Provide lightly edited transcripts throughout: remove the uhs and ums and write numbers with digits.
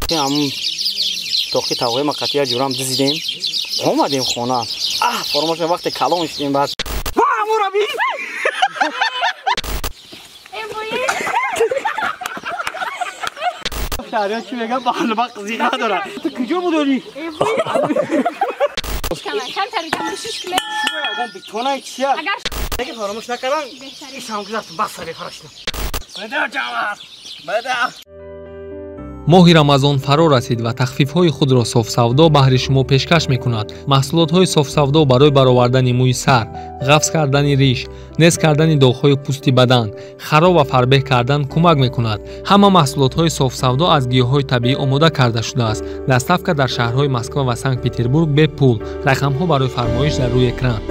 Ҳамун тоқи тавғои ма қатия ҷурам дизидем. Омадем хона. Аҳ, фаромӯш вақте калон шудем баъд. Ва амураби. Шаҳриёр чӣ мегӯяд? Ба ҳалба қизиқ надорад. Ту куҷо будорӣ? Фаромӯш накардам. Ишам гузашт, бас сари фарашидам. Моҳи Рамазон фаро расид ва тахфифҳои худро Софсавдо баҳри шумо пешкаш мекунад. Маҳсулотҳои Софсавдо барои баровардани мӯи сар, ғафз кардани риш, нез кардани доғҳои пӯсти бадан, хароб ва фарбеҳ кардан кӯмак мекунад. Ҳама маҳсулотҳои Софсавдо аз гиёҳҳои табиӣ омода карда шудааст. Доставка дар шаҳрҳои Москва ва Санкт-Петербург бепул. Рақамҳо барои фармоиш дар рӯи экран.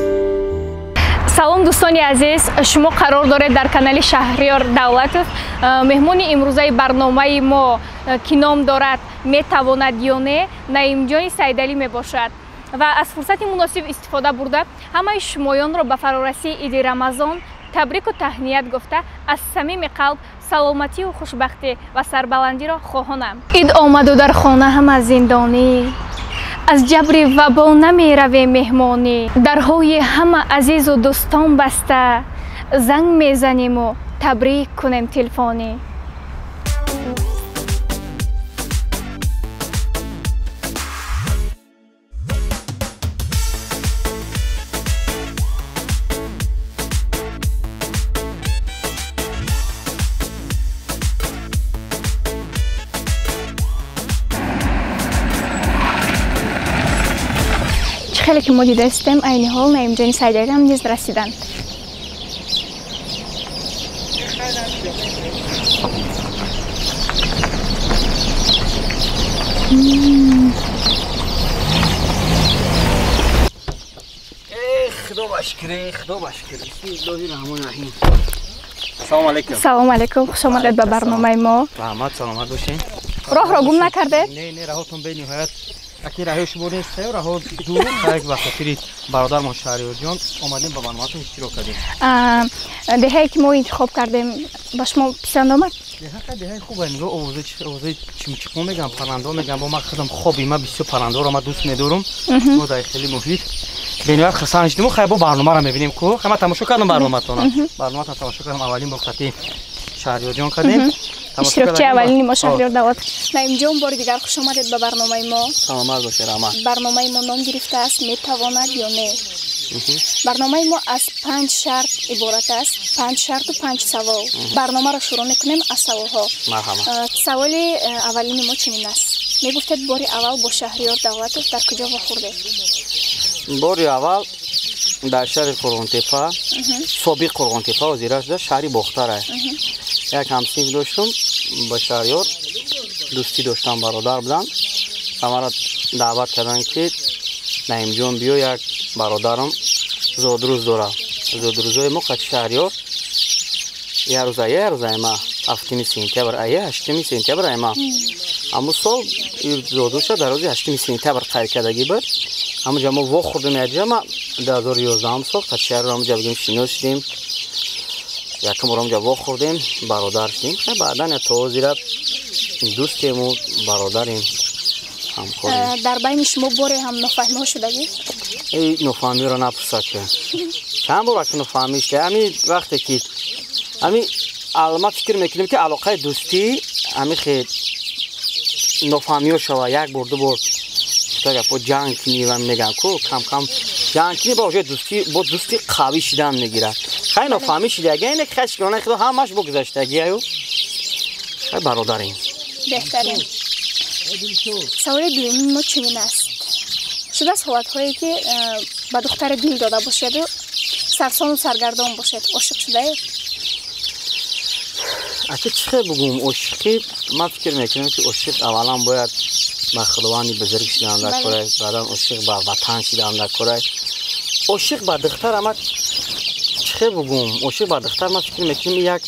Салом дӯстони азиз, шумо қарор доред дар канали Шаҳриёр Давлатов. Меҳмони имрӯзаи барномаи мо ки ном дорад «Метавонад ё не» Наимҷони Сайдалӣ мебошад ва аз фурсати муносиб истифода бурда ҳамаи шумоёнро ба фарорасии иди Рамазон табрику таҳният гуфта аз самими қалб саломатию хушбахтӣ ва сарбаландиро хоҳонам. Ид омаду дар хона ҳама зиндонӣ, аз ҷабри вабо намеравем меҳмонӣ, дарҳои ҳама азизу дӯстон баста, занг мезаниму табрик кунем телефонӣ. Хеле ки мо дидаистем, айни ҳол Наимҷони Сайдалиам низ расиданд. Худо ба шукр, худо ба шукр. Бисмиллоҳи раҳмони раҳим. Салом алейкум. Салом алейкум, хуш омадед ба барномаи мо. Раҳмат, саломат бошед. Роҳро гум накардед? Не, не, раҳотон бениҳоят. Аки раҳои шумо нест, раҳо дур, як ба хотири бародармон Шаҳриёрҷон омадем ба барномаатон иштирок кардем. Деҳае ки мо интихоб кардем ба шумо писанд омад? Деҳаи хуб, нигоҳ, овозаи чимчиқо мегӯям, паррандаҳо мегӯям. Бо ман худам хоби ман бисёр паррандаҳоро ман дӯст медорам. Мо дар хеле муҳит бениҳоят хурсанд шудем. Хай бо барномаро мебинем ку. Хай ман тамошо кардам барномаатонро. Барномаатон тамошо кардам, аввалин бор қати Шаҳриёрҷон кардем. Иштирокчии аввалини мо Шаҳриёр Давлатов. Наимҷон, бори дигар хуш омадед ба барномаи мо. Саломат бошед, раҳмат. Барномаи мо ном гирифтааст «Метавонад ё не». Барномаи мо аз 5 шарт иборат аст, 5 шарту 5 савол. Барномаро шурӯъ мекунем аз саволҳо. Марҳамат. Саволи аввалини мо чунин аст. Мегуфтед бори аввал бо Шаҳриёр Давлатов дар куҷо вохӯрдед? Бори аввал дар шаҳри Қурғонтепа, собиқ Қурғонтепа, ҳозира шуда шаҳри Бохтара. Як ҳамсинф доштум ба Шаҳриёр, дӯстӣ доштам, бародар будам. Маро даъват карданд ки Наимҷон биё, як бародарам зодрӯз дорад. Зодрӯзҳои мо қати Шаҳриёр як рӯз ая, як рӯз айма, 7 сентябр ая, 8 сентябр айма. Ҳамун сол зодрӯзша дар рӯзи 8 сентябр қайд кардагӣ буд. Ҳамунҷа мо вохӯрдем якҷа, ма 2011 сол қати Шаҳриёр ҳамунҷа бигем шинос шудем. Якум бор ҳамунҷа вохӯрдем, бародар шудем. Баъдан то ҳозира дӯстему бародарем, ҳамкорем. Дар байни шумо боре ҳам нофаҳмиҳо шудагӣ? Эй, нофаҳмиро напурсад ки. Чанд бор ки нофаҳмӣ шуда. Ҳамин вақте ки ҳамин ма фикр мекунем ки алоқаи дӯстӣ ҳамин хел нофаҳмиҳо шава, як бор, ду бор гапо ҷанг кунӣ ва мегӯям ку кам-кам ҷанг кунӣ бо уже дӯстӣ бо дӯсти қавӣ шидан мегирад. Хай нофаҳмӣ шидаги, ине ки хашкона худо ҳамаш бо гузаштагиаю. Хай бародарем. Беҳтарин. Саволи дуюми мо чунин аст. Шудааст ҳолатҳое ки ба духтаре дил дода бошеду сарсону саргардон бошед, ошиқ шудаед? Ака чӣ хел бигӯм, ошиқӣ ман фикр мекунам ки ошиқ аввалан бояд ба худованди бузург шидан дар корай, баъдан ошиқ ба ватан шидан дар корай. Ошиқ ба духтар ама чӣ хел бигӯм, ошиқ ба духтар ман фикр мекунам як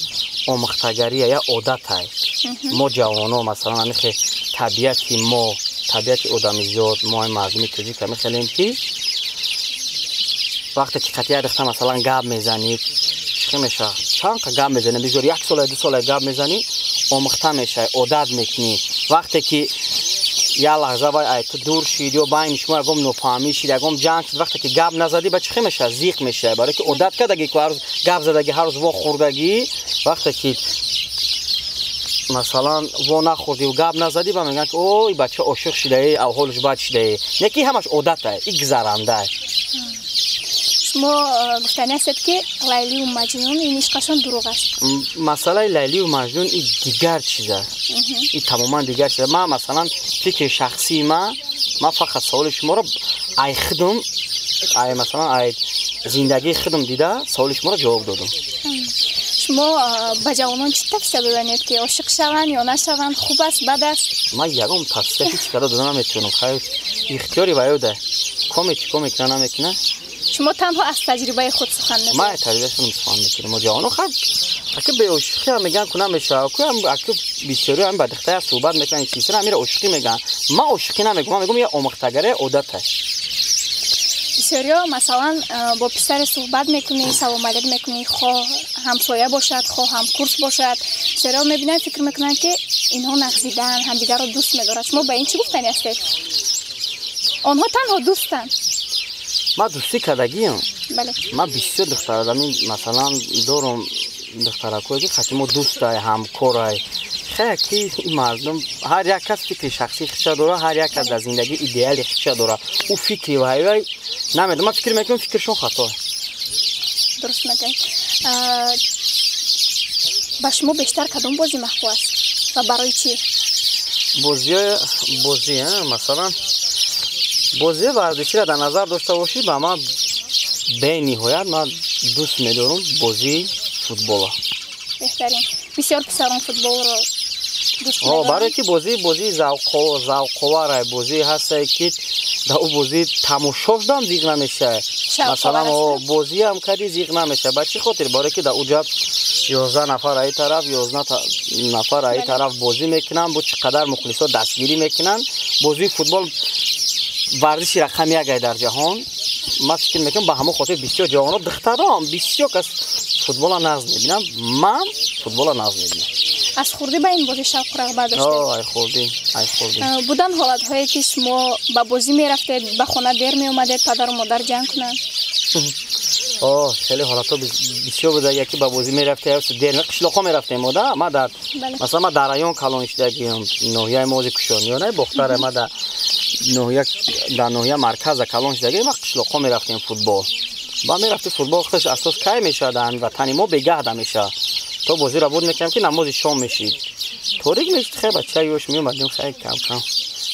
омӯхтагария, як одатай. Мо ҷавоно масалан ҳамин хел табиати мо, табиати одамизод, мо мардуми тоҷик ҳамин хелем ки вақте ки қати як духтар масалан гап мезанӣ, чӣ мешавад? Чанд қа гап мезанӣ, бигзор як сола, ду сола гап мезанӣ, омӯхта мешавӣ, одат мекунӣ. Вақте ки як лаҳза вай ай ту дур шид ё байни шумо ягон нофаҳмӣ шид, ягон ҷанг шид, вақте ки гап назадӣ, ба чӣ хел мешавад? Зиқ мешавад. Барое ки одат кардагӣ, ку ҳар рӯз гап задагӣ, ҳар рӯз во хӯрдагӣ, вақте ки масалан во нахӯрдиву гап назадӣ, ба мегӯянд, ки о, и бача ошиқ шидаe, авҳолаш бад шидаe. Не ки ҳамаш одатае, и гузарандае. Шумо гуфтани ҳастед, ки Лайлию Маҷнун ин ишқашон дурӯғ аст? Масъалаи Лайлию Маҷнун и дигар чиз аст, и тамоман дигар чиз. Ман, масалан, фикри шахсии ман фақат саволи шуморо ай худум, ай, масалан, ай зиндагии худум дида саволи шуморо ҷавоб додам. Шумо ба ҷавонон чӣ тавсия доданед, ки ошиқ шаванд ё нашаванд, хуб аст, бад аст? Ман ягон тавсия ҳеҷ када дода наметавонам. Хайр, ихтиёри ваёда, коме чӣ кор мекуна, намекуна. Шумо танҳо аз таҷрибаи худ сухан мегӯед? Ман аз таҷрибаи худам сухан мекунам. Мо ҷавоно, хайр, аки беошиқиам мегӯянд, ку намешавад, ку аки бисёриам ба духтар суҳбат мекунанд, чизра амира ошиқӣ мегӯянд. Ман ошиқӣ намегӯям, ман мегӯям, я омӯхтагаре, одаташ. Бисёриҳо, масалан, бо писаре суҳбат мекунӣ, салом алейк мекунӣ, хоҳ ҳамсоя бошад, хоҳ ҳамкурс бошад, бисёриҳо мебинанд, фикр мекунанд, ки инҳо нағзидаанд, ҳамдигарро дӯст медоранд. Шумо ба ин чӣ гуфтани ҳастед? Онҳо танҳо дӯстанд. Ман дӯстӣ кардагиам. Ман бисёр духтарадами, масалан, дорум духтаракое, ки хати мо дӯстай, ҳамкорай. Хеле ки мардум, ҳар як кас фикри шахсии худша дора, ҳар як кас дар зиндагӣ идеали худша дора. Ӯ фикри вайвай намедонам, ман фикр мекунам, фикршон хато. Дуруст мегӯед. Ба шумо бештар кадом бозӣ маъқул аст ва барои чӣ? Бозӣ, масалан, бозии варзиширо дар назар дошта бошӣ, ба ман бениҳоят ман дӯст медорам бозии футбола. Беҳтарин. Бисёр писарон футболро дӯст медоранд. Барое ки бозии завқоварай, бозие ҳастае, ки дар ӯ бозӣ тамошошдам зиқ намешавад. Масалан, бозиам кади зиқ намешавад. Ба чӣ хотир? Барое ки дар уҷа 11 нафар аи тараф, 11 нафар аи тараф бозӣ мекунанд, бо чӣ қадар мухлисо дастгирӣ мекунанд. Бозии футбол варзиши рақами якай дар ҷаҳон. Ман фикр мекунам, ба ҳамон хотир бисёр ҷавонон, духтарон, бисёр кас футбола нағз мебинам. Ман футбола нағз мебинам. Аз хурдӣ ба ин бозӣ шавқу рағбат доштед? Ай хурдӣ, ай хурдӣ. Буданд ҳолатҳое, ки шумо ба бозӣ мерафтед, ба хона дер меомадед, падару модар ҷанг кунанд? О, хеле ҳолатҳо бисёр буда, яке ба бозӣ мерафтем, дер қишлоқҳо мерафтем мода. Ма дар, масалан, ман дар район калон шудагиам, ноҳияи мози Кушониёна, Бохтара, ма дар ноҳия, дар ноҳия марказа калон шудагиам, ма қишлоқҳо мерафтем футбол. Ба мерафти футбол, худаш асос кай мешавад дар ватани мо, бегаҳда мешавад. То бозиро буд мекардем, ки намози шом мешид. Торик мешид, хеле бача ёш меомадем, хеле кам кам.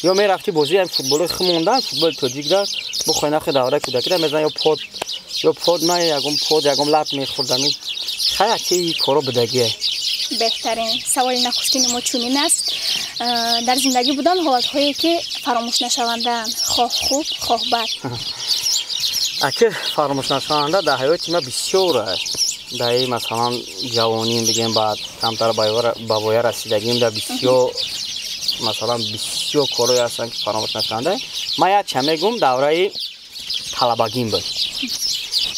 Ё мерафти бозӣ ҳам футболи хумондан, футболи тоҷик да, бухои нахи давраи кӯдакида мезан, ё под на ягон под, ягон лат мехӯрдам. Хеле ки коро будагие. Беҳтарин. Саволи нахустини мо чунин аст: дар зиндагӣ буданд ҳолатҳое, ки фаромӯшнашавандаанд, хоҳ хуб, хоҳ бад? Аки фаромӯшнашаванда дар ҳаёти ма бисёр аст. Дар масалан ҷавоним бигем, баъд камтар ба воя расидагим, дар бисёр, масалан, бисёр корҳое ҳастанд, ки фаромӯш нашаванда. Ман як ча мегӯм, давраи талабагим буд.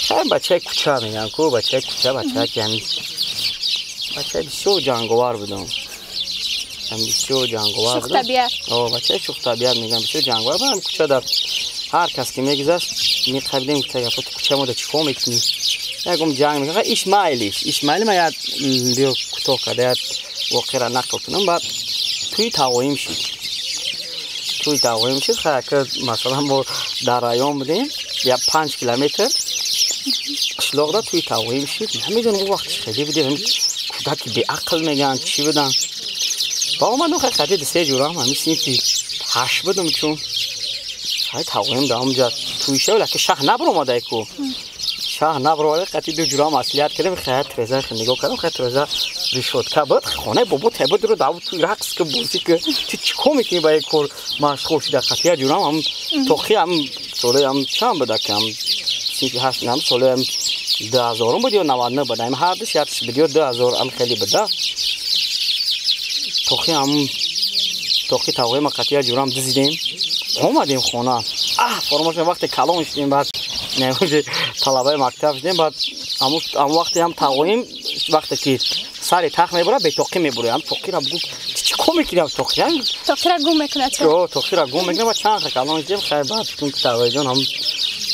Хеле бачаи кӯча мегӯям ку, бачаи кӯча, бачае ки ҳамин бачаи бисёр ҷанговар будам, бисёр ҷанговар. Шӯхтабиат. Бачаи шӯхтабиат мегӯям, бисёр ҷанговар будам. Кӯча дар ҳар кас ки мегузашт, меқабидем, гуфта гапо, ту кӯча мода чӣ кор мекунӣ? Ягом ҷанг мекунӣ. Иш майлиш, иш майли. Ман як биё кӯтоҳ карда як воқеаро нақл кунам. Баъд тӯи тағоим шид, тӯи тағоим шид. Хайр, масалан, мо дар район будем, як 5 километр қишлоқда тӯи тағоим шид. Намедонам, он вақт хеле будем, кӯдаки беақл мегӯянд, чӣ будам. Ба омадам, хай, хати се ҷурам, ҳамин синфи ҳашт будам, чун хай тағоим дар ҳамҷа тӯи шава, ки шаҳ набаромадай ку, шаҳ набаромада. Қати ду ҷурам маслиҳат кардем. Хай, треза нигоҳ кардам, хай, треза решётка буд. Хонаи бобо табудро дав тӯи рақс ки, бозӣ ки, ту чӣ кор мекунӣ, ба ин кор машғул шуда? Қати як ҷурам ҳам тоқи ҳам соли ҳам чанд буда, ки ҳам синфи ҳашт, ҳам соли ҳам 2000-ум буд ё 99 буд, ҳам ҳардуш якш буд, ё 2000 ҳам хеле буда. Тоқи ҳам тоқи тағоима қати як ҷурам дизидем, омадем хона. Аҳ, фаромӯш, вақте калон шудем, баъд талабаи мактаб шудем, баъд ҳамон вақте ҳам тағоим, вақте ки Сари тах мебура, бетоқӣ мебура. Ҳам тоқира бугу чӣ кор мекунӣ ҳам тоқира? Тоқира гум мекунад ча? О, тоқира гум мекунад ва чанд калон шидем, хайр баъд фикр ки Сарварҷон ҳам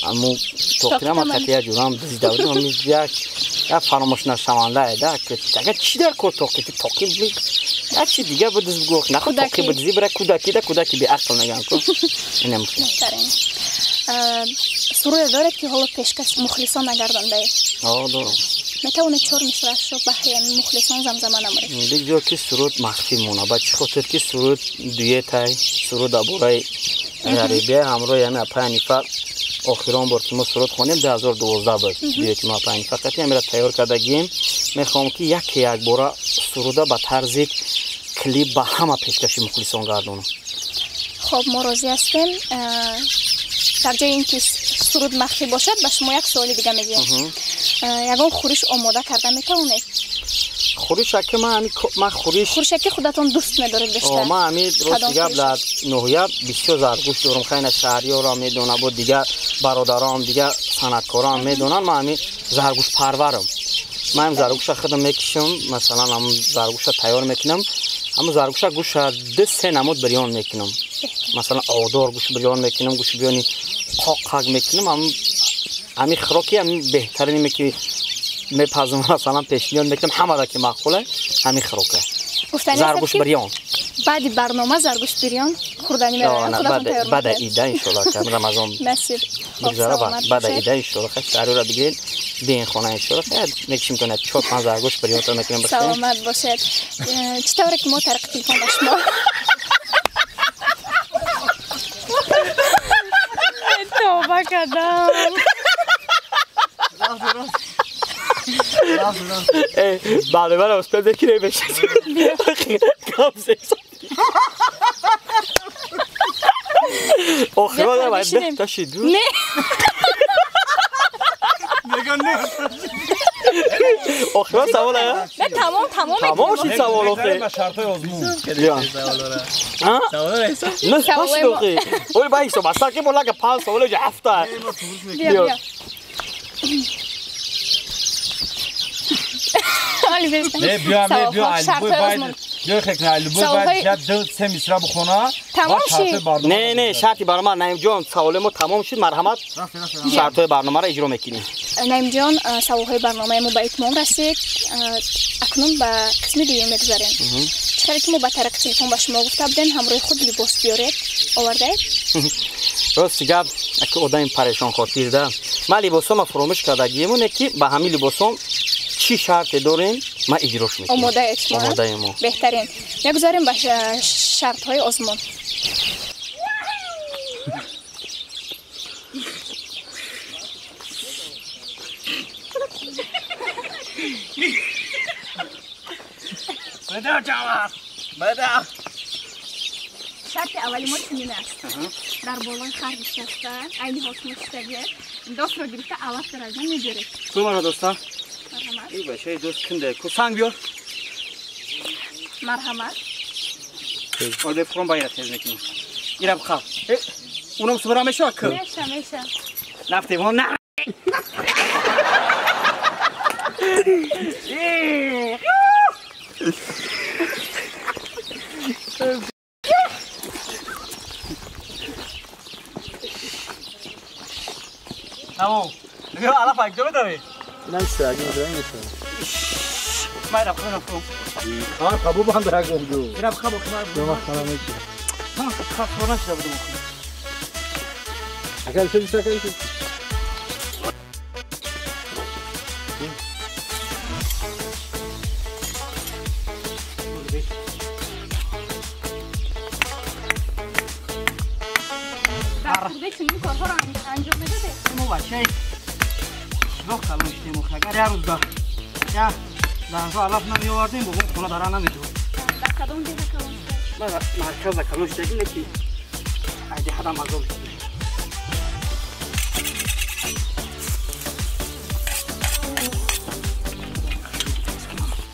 ҳаму тоқира ма қатия ҷурам дизида будем, ҳам як як фаромӯш нашаванда да, ки агар чӣ дар кор тоқи, ти тоқи як чи дига бидиз бугу, нахо тоқи бидизи бира кӯдаки да кӯдаки беақл мегӯям ку. Инам беҳтарин. Суруде доред ки ҳоло пешкаш мухлисон нагардондаед? О, дорам. Метавонед чор мисраашро баҳри ҳамин мухлисон замзама намоед? Бигзор ки суруд махфӣ монад. Ба чӣ хотир ки суруд дуетай, суруд дар бораи ғарибия ҳамроҳи ҳамин апай Ҳанифа охирон бор ки мо суруд хондем 2012 буд. Дуети мо апай Ҳанифа қатъи ҳамира тайёр кардагием. Мехоҳам ки яке якбора суруда ба тарзи клип ба ҳама пешкаши мухлисон гардонам. Хоб, мо розӣ ҳастем. Дар ҷои ин ки суруд махфӣ бошад, ба шумо як суоли дига медиҳем. Ягон хӯриш омода карда метавонед? Хӯришаки ман хӯриш хӯришаки худатон дӯст медоред бештар? Ман ҳамин рости гап дар ноҳия бисёр заргӯшт дорам. Хайна шаҳриёрам медонад, бо дигар бародарам, дигар санъаткорам медонанд. Ман ҳамин заргӯштпарварам. Ман ҳамин заргӯшта худам мекишам, масалан ҳамин заргӯшта тайёр мекунам. Ҳамин заргӯшта гӯшта 2-3 намуд бирён мекунам. Масалан одор гӯшт бирён мекунам, гӯшт бирёни қоққак мекунам. Ҳамин хӯроки ҳамин беҳтарине ки мепазам, масалан пешниҳод мекунам, ҳамада ки маъқуле ҳамин хӯрока. Заргӯшт бирён. Баъди барнома заргӯшт бирён хӯрданӣ меравем, худатон тайёр мекунед. Баъда ида иншоалло ки Рамазон насиб бигзара, баъда ида иншоалло ки шаҳриёро бигиред биен хона иншоалло ки мекишим кунад 4-5 заргӯшт бирёнтон мекунем бихӯрем. Саломат бошед. Чӣ тавре ки мо тариқи телефон ба шумо тавба кардам. Бале, ман успел мекунем бешид. Охирон бояд бехташид. Не. Охирон савол а? Не, тамом, тамом. Тамом шид савол охи. Ба шартҳои озмун. А? Не, паш охи. Ой, ба ҳисоб аста ки бола ка 5 савол ҷа 7. Биё, биё. Не, биё, не, биё, алибой байд. Биё хекна, алибой байд, я 2-3 мисра бихона. Тамом шид. Не, не, шарти барнома Наимҷон, саволи мо тамом шид, марҳамат. Шартҳои барномаро иҷро мекунем. Наимҷон, саволҳои барномаи мо ба итмом расид. Акнун ба қисми дуюм мегузарем. Чӣ хеле ки мо ба тариқи телефон ба шумо гуфта будем, ҳамроҳи худ либос биёред. Овардаед? Рости гап, аки одами парешонхотир да. Ман либосома фуромӯш кардагиему, не ки ба ҳамин либосом чӣ шарте дорем, ман иҷрош мекунам. Омодаед шумо? Омодаем мо. Беҳтарин. Мегузарем ба шартҳои озмун. Шарти аввали мо чунин аст. Дар болои хар нишаста, айни ҳол шумо шиштагиед, достро гирифта алаф дараҷа мебиред. Ку мана доста? Марҳамат. Ин бачаи дост кунде? Ку санг биёр. Марҳамат. Ол бефурон ба ира тез мекунем. Ира бихав. Унам субра мешава ку? Меша, меша. Нафтем, на. Тамом. Биё алаф як ҷо медавӣ? Не, Хар қабул банд рагом ду. Ира бихав, ха, ха, хона шуда будам. Агар шуди сакан шуд. Дар хурдӣ чунин корҳоро анҷом медодед? Мо бачаи қишлоқ калон шудем, охир агар як рӯз да як лаҳза алаф намеовардем, бобом хона дара намедод. Дар кадом деҳа калон шудед? Ман дар марказа калон шудагим, не ки аз деҳадам азоб шудем.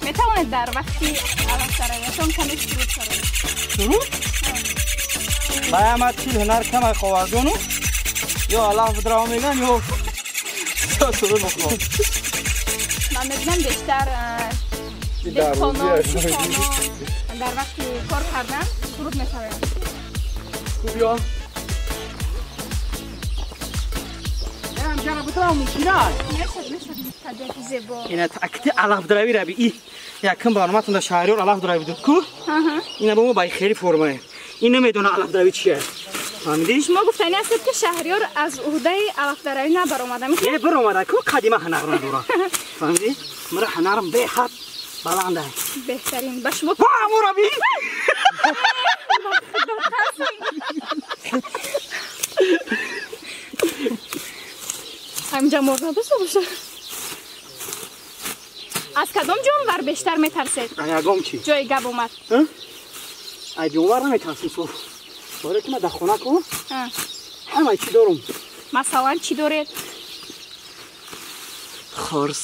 Метавонед дар вақти алафсароятон каме суруд сароед? Суруд? Бая ма чил ҳунар камай ховарҷону ё алаф бидраво меган, ё суруд бихонам. Ман мебинам бештар Деҳқонон, чӯпонон дар вақти кор кардан суруд месароянд. Кубиё. Ҷара бутам мумкин аст. Мешад, мешад. Табиати зебо. Ина акти алафдаравӣ раби. И якм барноматон дар Шаҳриёр алафдаравӣ буд ку? Ина ба мо ба хеле формае. Ин намедона алафдаравӣ чист. Фаҳмидӣ? Шумо гуфтанӣ ҳастед ки Шаҳриёр аз уҳдаи алафдаравӣ набаромада. Не, баромада ку, қадима ҳунарро надорад. Фаҳмидӣ? Мара ҳунарам беҳад баланд аст. Беҳтарин. Ба шумо Ва амураби. Ҳаминҷа мор надошта бошад. Аз кадом ҷонвар бештар метарсед? Ягом чӣ? Ҷои гап омад. Ай ҷонвар наметарсем соф. Барое ки ман дар хона ку ҳамаи чӣ дорум. Масалан чӣ доред? Хорс.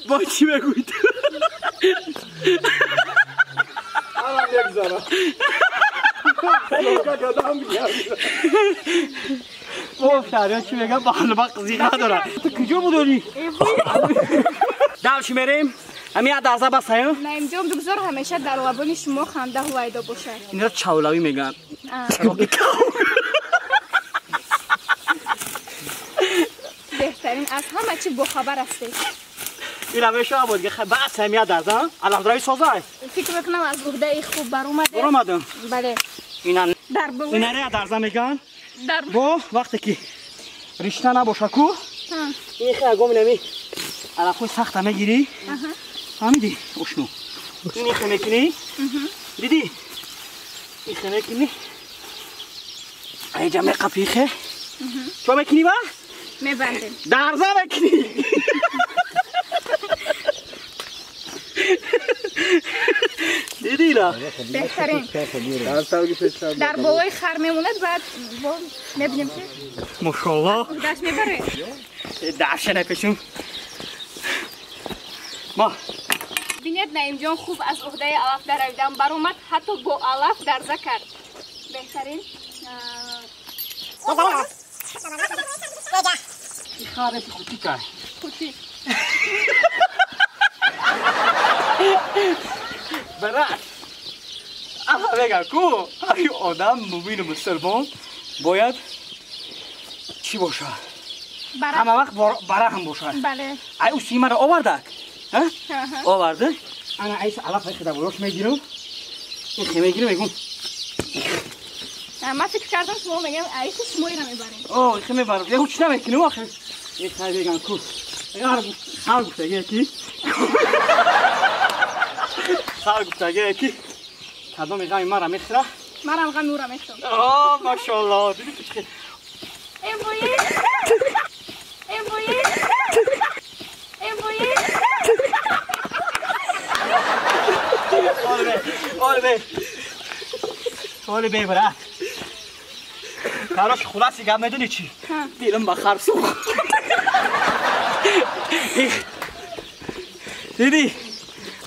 Бо чӣ мегӯед? Алан мегзара. О, Шаҳриёр чӣ мегӯяд? Ба қизиқ надорад. Ту куҷо будорӣ? Дал чӣ мерем? Ҳамин як дарза басаем? Наимҷон, бигзор ҳамеша дар лабони шумо ханда ҳувайдо бошад. Инро чавлавӣ мегӯянд. Беҳтарин, аз ҳама чӣ бохабар ҳастед. Ина мешавад буд, баъд ҳамин як дарза, алафдаравӣ соза? Фикр мекунам аз уҳдаи хуб баромадед. Баромадам. Бале. Ина Ина як дарза мегӯянд. Бо вақте ки ришта набоша ку, ин хе ягом инами алафҳои сахта мегирӣ. Фаҳмидӣ? Ошно. Ин хе мекунӣ? Дидӣ? Ин хе мекунӣ? Айҷа меқапӣ хе. Чо мекунӣ ба? Мебандем. Дарза мекунӣ. Дидӣ ра? Беҳтарин. Дар болои хар мемонад, баъд мебинем ки Мошалло. Даст мебаред. Даша напешум. Ма. Бинед, Наимҷон хуб аз уҳдаи алаф даравидан баромад, ҳатто бо алаф дарза кард. Беҳтарин. Харе хути кай. Хути. Брат. Аҳа мегам ку, ҳар одам мумину мусулмон бояд чӣ бошад? Ҳама вақт бараҳм бошад. Бале. Ай уси маро овардак? Овард? Ана айс алаф хида болош мегирам. Ин хе мегирам мегум. Ман фикр кардам шумо мегам айси шумоиро мебарем. О, хе мебарам. Яку чӣ намекунем охир? Ин хе мегам ку. Хар гуфтагие ки. Хар гуфтагие ки. Кадоми ғами мара мехӯра? Марам ғами ӯро мехӯрам. О, машалло. Дидӣ ки чӣ Эмбои! Эмбои! Эмбои! Оле бе! Оле бе, брат! Короче, хулоси гап медонӣ чӣ? Дилам ба хар сӯхт. Дидӣ?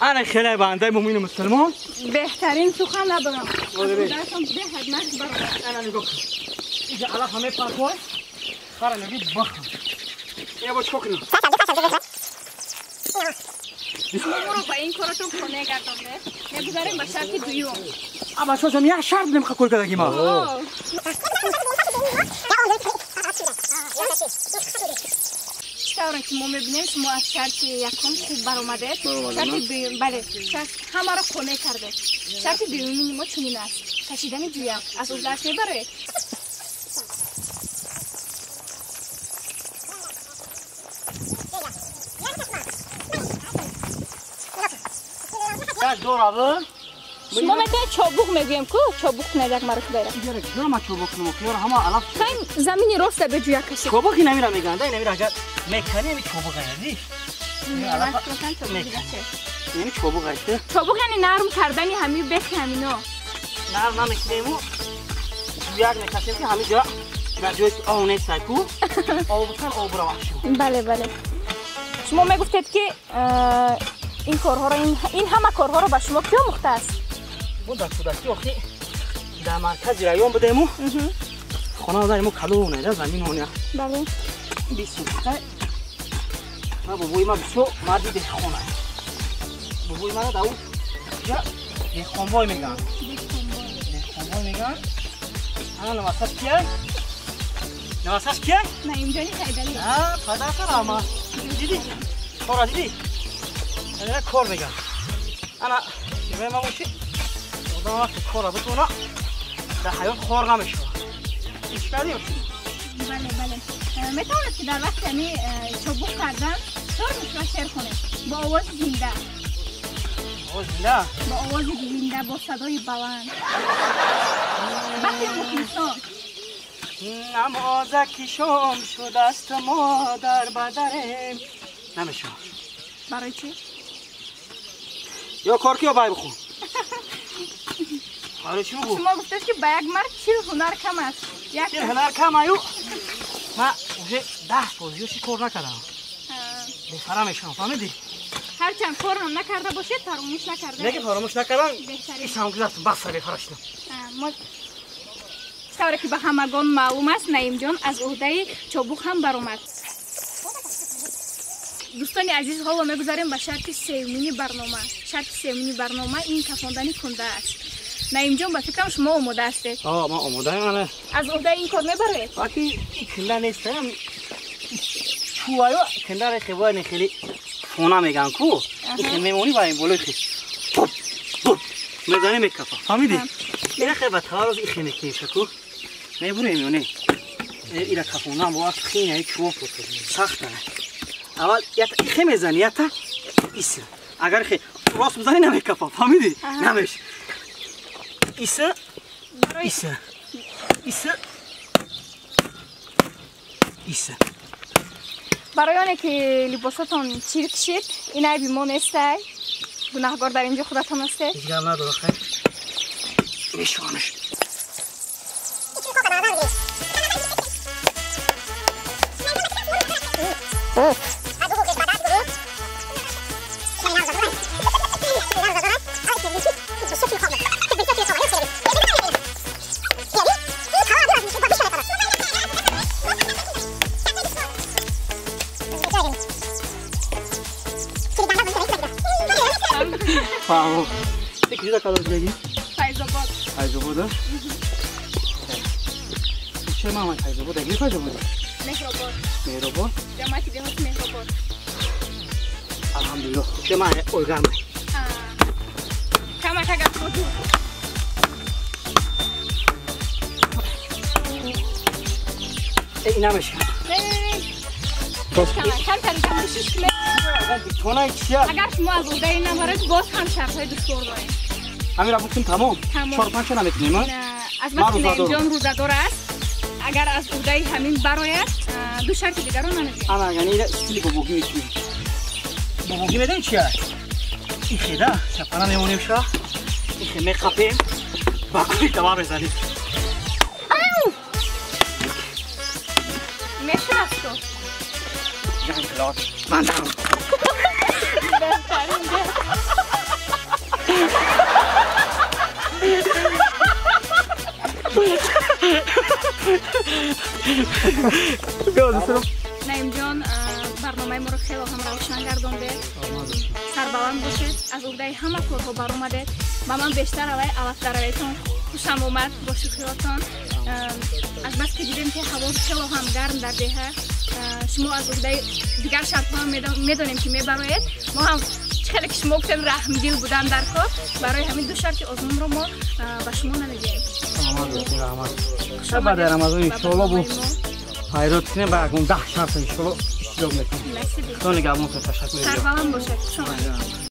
Ана хеле бандаи мумину мусулмон. Беҳтарин сухан надорам. Беҳад нақс баромад. Ана нигоҳ кун. Инҷа алафа мепаркой, хара мегӯй бахӯр. Ина бо чикор кунем? Шумо моро ба ин коратон қонеъ гардондед. Мегузарем ба шарти дуюм. А бачаҳо як шарт намехоҳ кор кардаги ма. Чӣ тавре ки мо мебинем, шумо аз шарти якум хуб баромадед. Шарти дуюм, бале, ҳамаро қонеъ кардед. Шарти дуюмини мо чунин аст: кашидани ҷӯяк. Аз уҳдааш мебароед? Шумо метавонед чобуқ мегӯем ку? Чобуқ кунед як маротиба. Ма чобуқ кунам, ёр ҳама алаф. Хайм замини роста бе ҷӯяк кашед. Чобуқ инамира мегӯянд, инамира агар мекани ами чобуқ аяди. Яъне чобуқ аст. Чобуқ яъне нарм кардани ҳами бехи ҳамино. Нарм намекунему, ҷӯяк мекашем ки ҳами ҷо дар ҷое ки об нест ку, об бутан об равад шу. Бале, бале. Шумо мегуфтед ки ин корҳоро, ин ҳама корҳоро ба шумо кӣ омӯхтааст? Мо дар кӯдакӣ охи дар маркази район будему. Хона дар мо калон да замин оня. Бале. 20 ма бобои ма бисёр марди деҳқона. Бобои мана дар ҷа деҳқонбой мегӯянд. Деҳқонбой мегӯянд. Ана намасаш кия? Намасаш кия? Наимҷони Ҳайдарӣ. А, падарта рама. Дидӣ? Кора дидӣ? Ана кор мегӯянд. Ана мегӯям ма боши одам вақте кора битона дар ҳаёт хор намешавад. Ич кардӣ ё чӣ? Бале, бале. Метавонад ки дар вақти ҳами чобуқ кардан чор мисра шеър хонед бо овози зинда. Овози зинда? Бо овози зинда, бо садои баланд. Вақти мухлисон. Намозаки шом шудаст мо дар бадарем. Намешавад. Барои чӣ? Ё кор ки ё бай бихун. Барои чӣ бигӯ? Шумо гуфтед ки ба як мард 40 ҳунар кам аст. 40 ҳунар кам аю? Ма уже 10 сол зиёд чи кор накардам. Бефара мешавам, фаҳмидӣ? Ҳарчанд корам накарда бошед, фаромӯш накарда. Не ки фаромӯш накардам, ишам гузаштам, бас бефара шудам. Тавре ки ба ҳамагон маълум аст, Наимҷон аз уҳдаи чобуқ ҳам баромад. Дӯстони азиз, ҳоло мегузарем ба шарти сеюмини барнома. Шарти сеюмини барнома ин кафондани кунда аст. Наимҷон, ба фикрам шумо омода ҳастед. Ман омодаам. Ана аз уҳдаи ин кор мебароед? Баки кунда нестам. Чӯаю кундаро хебоя не хеле фона мегӯянд ку. Ихе мемонӣ ба ин болои хел мезанӣ мекафа. Фаҳмидӣ? Ина хел ба таварроз ихе мекунем ку. Мебурем ё не? Ира кафондан бо хел чӯ сахт ана. Аввал ята ихе мезанӣ, ята иса. Агар ихе рост бизанӣ намекафа. Фаҳмидӣ? Намеш. Иса, иса, иса, иса. Барои оне ки либосатон чирк шид, ин айби мо нестай. Гунаҳгор дар инҷо худатон ҳастед. Ҳеҷ гап надорад, хайр. Мешавамаш. Фаҳмо. Куҷода кадом зиндагӣ? Файзобод. Файзобод? Чӣ ман Файзобод? Агир Файзобод? Меҳробод. Меҳробод? Ҷамоати деҳоти Меҳробод. Алҳамдулиллоҳ. Чӣ ман ойгарм. Камак агар худу. Эй, намешавад. Не, не, не. Камтар кӯшиш кунед. Агар шумо аз уҳдаи набаред, боз ҳам шартҳои душвор дорем. Ҳаминро гуфтем тамом? 4-5 ча намекунем? Аз вақти Наимҷон рӯзадор аст, агар аз уҳдаи ҳамин барояд, ду шарти дигарро намегӯем. Ана, яъне ира стили бобогӣ мекунем. Бобогӣ медонӣ чи аст? Ихеда чапана мемонем ша, ихе меқапем, ба кули дава мезанем. Мешавад то? Жан-Клод Ван Дам. Беҳтарин. Наимҷон, барномаи моро хело ҳам равшан гардондед. Сарбаланд бошед, аз уҳдаи ҳама корҳо баромадед. Ба ман бештар аввай алафдаравиятон хушам омад бо шӯхиҳотон. Аз бас ки дидем ки ҳаво хело ҳам гарм дар деҳа, шумо аз уҳдаи дигар шартҳо медонем ки мебароед. Мо ҳам чӣ хеле ки шумо гуфтем раҳмдил будан дар кор, барои ҳамин ду шарти озмунро мо ба шумо намедиҳем. Саломат бошед, раҳмат. Баъди Рамазон иншоалло бо ҳайрот кунем, ба ягон 10 шарт иншоалло иштирок мекунем. Худо нигаҳбонтон, ташаккур. Сарбаланд бошед, хуш омадед.